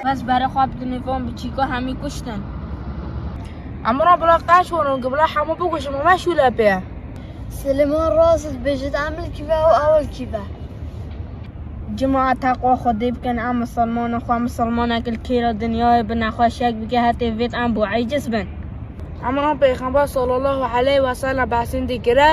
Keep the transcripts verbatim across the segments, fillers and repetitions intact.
Bes berê xwe bidinê van biçîka hemî kuştin. Emre bila qeş werin ki bila hemû bikuşin, me şûle pê. Silêman rast dibêjit, emil kîve û ewil kîve. Cima teqwa Xwedê bikin, em misilmanin, xwe misilmanek li kêra dinyayê bi nexweşiyek bike, hetê vêt em bo eciz bin. Emre Pêxember sallallahu aleyhi ve sellem behsên dikire.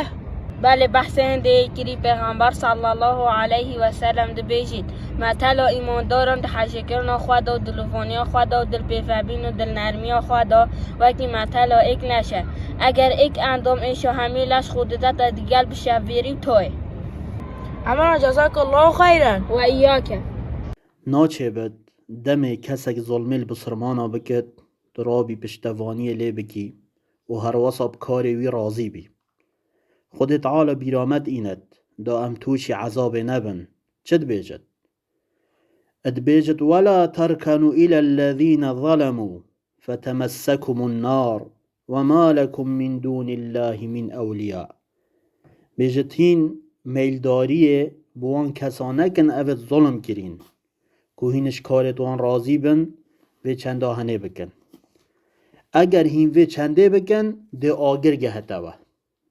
Belê behsên dê kirî Pêxember sallallahu aleyhi ve sellem dibêjit, metela îmandaran di hejêkirina xwe de û dilivaniya xwe de û dilpêvebîn û dilnermiya xwe de wekî metela êk leş e. Eger êk endam êşa hemî leş xwe didete digel bi şevbêrî û toyê. Emre cezakallahu xeyren. Ve iyyake. Naçêbit demê kesek zolmê li bisilmana bikit, tu rabî piştevaniyê lê bikî û herwesa bi karê wî razî bî. Xwedê Teala bîramet înet, da em tûşî ezabê nebin. Çi dibêjit? Dibêjit, "Wela terkenû îlellezîne zalemû fetemessekumun nar ve ma lekum min dûnillâhi min ewliyâ." Bêjit, hîn meyldariyê bi wan kesa nekin evêt zulm kirîn, ku hîn ji karêt wan razî bin, vê çenda henê bikin. Eger hîn vê çendê bikin, dê agir gehete we.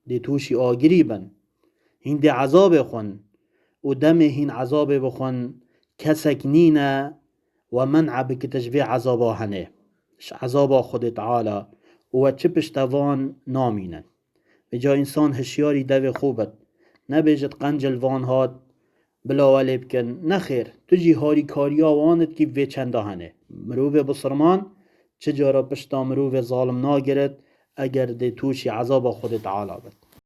Dê tûşî agirî bin. Hîn dê ezabê xwin û demê hîn ezabê bixwin, kesek nîne we men'a bikite ji vê ezaba henê, ji ezaba Xwedê Teala, û we çi piştevan namînin. Vêca însan hişyarî devê xwe bit. Nebêjit qencil van hat, bila we lê bikin. Nexêr, tu jî harîkariya wan dikî vê çenda henê. Mirovê bisilman çi cara pişta mirovê zalim nagirit, eger dê tûşî ezaba Xwedê Teala bit.